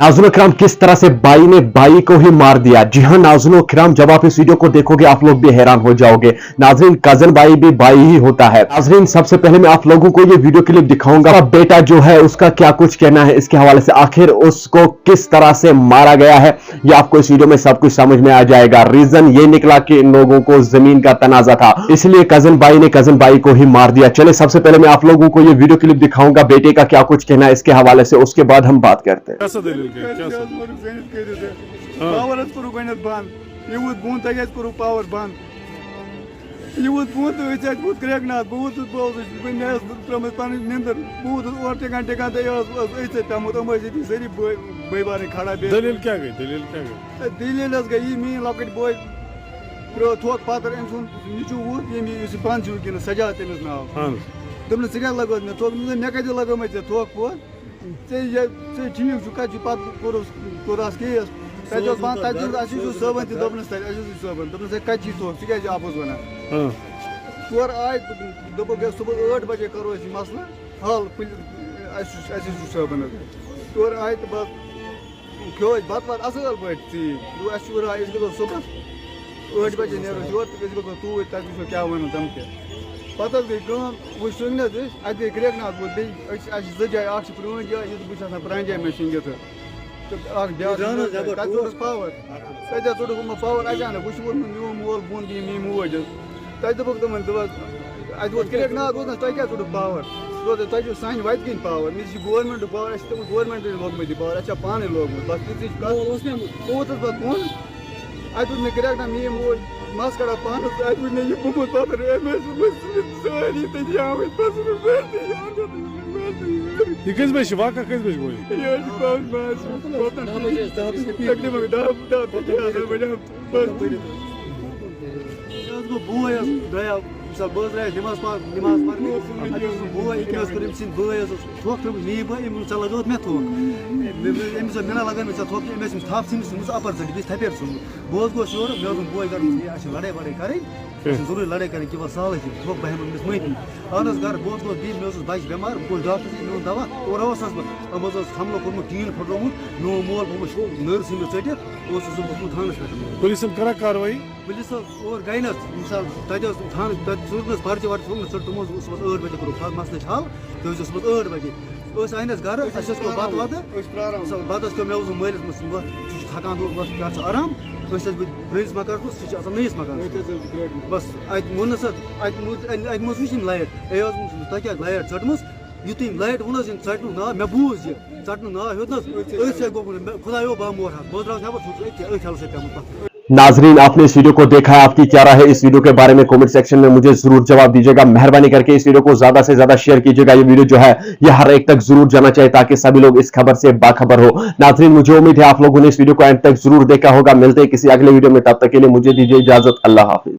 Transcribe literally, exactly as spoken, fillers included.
नाज़रीन कराम, किस तरह से भाई ने भाई को ही मार दिया। जी हाँ नाज़रीन कराम, जब आप इस वीडियो को देखोगे आप लोग भी हैरान हो जाओगे। नाज़रीन, कजन भाई भी भाई ही होता है। नाज़रीन, सबसे पहले मैं आप लोगों को ये वीडियो क्लिप दिखाऊंगा, बेटा जो है उसका क्या कुछ कहना है इसके हवाले से, आखिर उसको किस तरह से मारा गया है, ये आपको इस वीडियो में सब कुछ समझ में आ जाएगा। रीजन ये निकला कि इन लोगों को जमीन का तनाजा था, इसलिए कजन भाई ने कजन भाई को ही मार दिया। चले, सबसे पहले मैं आप लोगों को ये वीडियो क्लिप दिखाऊंगा, बेटे का क्या कुछ कहना है इसके हवाले से, उसके बाद हम बात करते हैं। کیٛاہ سا دٔلیٖل گٔے؟ کیٛاہ سا؟ ژےٚ حظ کوٚرُتھ گۄڈٕنٮ۪تھ بنٛد، یہِ ووت بۄن، تۄہہِ کیٛازِ کوٚروٕ پاور بنٛد؟ یہِ ووت بۄن تہٕ أتھۍ اَتہِ ووت کرٛٮ۪کھ ناگ، بہٕ ووتُس، بہٕ اوسُس، بہٕ مےٚ ٲس ترٲومٕژ پنٕنۍ نِندٕر، بہٕ ووتُس اورٕ ٹِکان ٹِکان تہٕ یہِ اوس، اوس أتھۍ سۭتۍ پیوٚمُت، یِم ٲسۍ ییٚتی سٲری بٲے، بٲے بارٕنۍ کھڑا بیٚیہِ۔ دٔلیٖل کیٛاہ گٔے؟ دٔلیٖل کیٛاہ گٔے؟ ہے، دٔلیٖل حظ گٔے یہِ، میٛٲنۍ لۄکٕٹۍ بٲے ترٛٲو تھوٚک پتھر، أمۍ سُنٛد نیٚچوٗ ووت، ییٚمۍ یُس یہِ پانہٕ چھُ وٕنکیٚنَس سجاد تٔمِس ناو۔ اہن حظ۔ دوٚپنَس، "ژٕ کیٛازِ لگٲوٕتھ مےٚ تھوٚک؟" دوٚپنَس، "مےٚ کَتہِ لگٲومَے ژےٚ تھوٚک ووٚک؟" ژےٚ یہِ، ژےٚ ٹھیٖک چھُ، کَتہِ چھُ؟ پَتہٕ کوٚرُس، کوٚر اَتھ کیس۔ تَتہِ اوس بنٛد، تَتہِ اوس، اَسہِ اوس صٲبَن تہِ دوٚپنَس تَتہِ، اَسہِ اوس صٲبَن، دوٚپنَس، "ہے، کَتہِ چھُے تھوٚک؟ ژٕ کیٛازِ چھُ اَپُز وَنان؟" ہاں۔ تورٕ آے، دوٚپُکھ، "ہے، صُبحَس ٲٹھ بَجے کَرو أسۍ یہِ مسلہٕ حل، کُلہِ، اَسہِ چھُ، اَسہِ چھُ صٲبَن حظ۔" تورٕ آے تہٕ بَس کھیوٚو اَسہِ بَتہٕ وَتہٕ اَصٕل پٲٹھۍ ژیٖرۍ۔ دوٚپُکھ، "اَسہِ چھُ وٕراے، أسۍ گژھو صُبحَس ٲٹھِ بَجے نیرو أسۍ یورٕ تہٕ أسۍ گژھو توٗرۍ، تَتہِ وٕچھو کیٛاہ وَنَن تِم تہِ۔" پَتہٕ حظ گٔے کٲم، وۄنۍ شۄنٛگۍ نہٕ حظ أسۍ، اَتہِ گٔے کرٛٮ۪کھ ناگ ووت بیٚیہِ، أسۍ چھِ، اَسہِ چھِ زٕ جایہِ، اَکھ چھِ پرٛٲنۍ جاے، ییٚتہِ بہٕ چھُس آسان پرٛانہِ جایہِ مےٚ شۄنٛگِتھ حظ۔ تہٕ اَکھ بیٛاکھ یہِ درٛاو نہٕ حظ یَپٲرۍ تَتہِ ٹوٹھ؟ ژوٚٹُس پاوَر۔ تَتہِ حظ ژوٚٹُس یِمو پاوَر اچانک، وۄنۍ چھُ ووٚنمُت میون مول بۄن بیٚیہِ میٛٲنۍ موج حظ۔ تَتہِ دوٚپُکھ تِمَن، دوٚپُکھ، اَتہِ ووت کرٛٮ۪کھ ناگ ووت نہ، تۄہہِ کیٛاہ ژوٚٹُکھ پاوَر؟ دوٚپُکھ، "تۄہہِ چھُو سانہِ وَتہِ کِنۍ پاوَر، مےٚ چھِ گورمٮ۪نٛٹُک پاوَر، اَسہِ چھِ تِمَن گورمٮ۪نٛٹٕے لوگمُت یہِ پاوَر، اَسہِ چھا پانَے لوگمُت؟" بَس تِژٕے چھِ کَتھ۔ مول اوس مےٚ۔ بہٕ ووتُس پَتہٕ کُن، اَتہِ ووٚن مےٚ کرٛٮ۪کھ ناگ، میٛٲنۍ موج مَس کَڑان پانَس، اَتہِ ووٚن مےٚ یہِ گوٚمُت پَتہٕ، أمۍ ٲسۍ، أمۍ ٲسۍ سٲری تٔتی آمٕتۍ پَتہٕ، مےٚ پٮ۪ٹھ تہِ یہِ آمُت، مےٚ پٮ۪ٹھ تہِ یہِ آمُت۔ یہِ کٔژِ بَجہِ چھِ واقعہ، کٔژِ بَجہِ گوٚو یہِ؟ یہِ حظ چھِ پانٛژھ بَجہِ، پَتہٕ دَہ بَجے، دَہ بَجے۔ تقریٖباً دَہ، دَہ بَجے آسان بَنیمٕژ۔ بہٕ حظ گوٚو بوے حظ، درٛایاو، مثال، بہٕ حظ درٛایاس نٮ۪ماز پَر-، نٮ۪ماز پَرنہِ۔ اَتہِ اوس سُہ بوے، أمۍ حظ کوٚر أمۍ سٕنٛدۍ بٲے حظ اوس تھۄکھ ترٛٲومٕژ، میٛٲنۍ بٲے، أمۍ ووٚن، "ژےٚ لَگٲوٕتھ مےٚ تھۄکھ؟" مےٚ، أمۍ حظ ووٚن، "مےٚ نہ لَگٲو نہٕ ژےٚ تھۄکھ کینٛہہ، أمۍ ٲسۍ أمِس تھَپھ ژھٕنمٕژ، أمۍ اوس اَپَر ژٔٹِتھ، بیٚیہِ ژھٮ۪پٮ۪ر ژھٕنمُت۔" بہٕ حظ گوس یورٕ، مےٚ حظ ووٚن بوے گَرَس منٛز، "ہے، اَسہِ چھِ لَڑٲے وَڑٲے کَرٕنۍ، اَسہِ چھِنہٕ ضروٗری لَڑٲے کَرٕنۍ کینٛہہ، وَلہٕ سہلٕے چھِ، تھۄکھ بہٕ ہٮ۪مہٕ أمِس معٲفی۔" اَہَن حظ، گَرٕ، بہٕ حظ گوس بیٚیہِ، مےٚ حظ اوس بَچہِ بٮ۪مار، بہٕ گوس ڈاکٹرَس نِش، مےٚ ووٚن دَوا، اورٕ آوُس حظ بہٕ، أمۍ حظ اوس حملہٕ کوٚرمُت ٹیٖن پھٕٹرومُت، نٔر ژھٕنۍ مےٚ ژٔٹِتھ، اوسُس بہٕ ووٚتھمُت تھانَس پٮ۪ٹھ۔ پُلیٖسَن کٔرا کاروٲیی؟ پُلیٖس حظ اور گٔے نہ حظ، مِثال، تَتہِ اوس تھانہٕ، تَتہِ سوٗز نہٕ حظ پَرچہِ وَرچہِ سوٗز نہٕ ژٔٹ، تِمو حظ اوس صُبحَس ٲٹھ بَجے کوٚرُکھ پَتہٕ مَسلہٕ چھِ حل، تُہۍ ٲسۍزیو صُبحَس ٲٹھ بَجے۔ أسۍ آیہِ نہٕ حظ گَرٕ، اَسہِ حظ کوٚر بَتہٕ وَتہٕ۔ أسۍ پرٛاران۔ سُہ بَتہٕ حظ کھیوٚو مےٚ، اوسُس مٲلِس منٛز، ژٕ چھُکھ تھَکان، دۄہَس کیٛاہ چھُ آرام؟ أسۍ حظ بہٕ پرٛٲنِس مکانَس منٛز، سُہ چھُ آسان نٔیِس مکانَس منٛز۔ بَس، اَتہِ ووٚن نہٕ سَر، اَتہِ مو-، اَتہِ، اَتہِ مو حظ وٕچھ أمۍ لایِٹ۔ اے حظ ووٚن، تۄہہِ کیٛاہ لایِٹ ژٔٹمٕژ؟ یُتھُے أمۍ لایِٹ ووٚن حظ، أمۍ ژَٹنُک ناو، مےٚ بوٗز یہِ، ژَٹنُک ناو ہیوٚت نہٕ حظ، أتھۍ سۭتۍ گوٚو مےٚ، خۄدایو، بہٕ ہا مورٕ ہا۔ بہٕ حظ درٛاس نٮ۪بَر، سُہ اوس أتھۍ، أتھۍ ہٮ۪لَس سۭتۍ پیوٚمُت پَتھَر۔ ناظرین، آپ نے اس ویڈیو کو دیکھا ہے، آپ کی کیا رائے ہے اس ویڈیو کے بارے میں؟ کمنٹ سیکشن میں مجھے ضرور جواب دیجیے گا۔ مہربانی کر کے اس ویڈیو کو زیادہ سے زیادہ شیئر کیجیے گا۔ یہ ویڈیو جو ہے، یہ ہر ایک تک ضرور جانا چاہیے، تاکہ سبھی لوگ اس خبر سے باخبر ہو۔ ناظرین، مجھے امید ہے آپ لوگوں نے اس ویڈیو کو اینڈ تک ضرور دیکھا ہوگا۔ ملتے ہیں کسی اگلے ویڈیو میں، تب تک کے لیے مجھے دیجیے اجازت۔ اللہ حافظ۔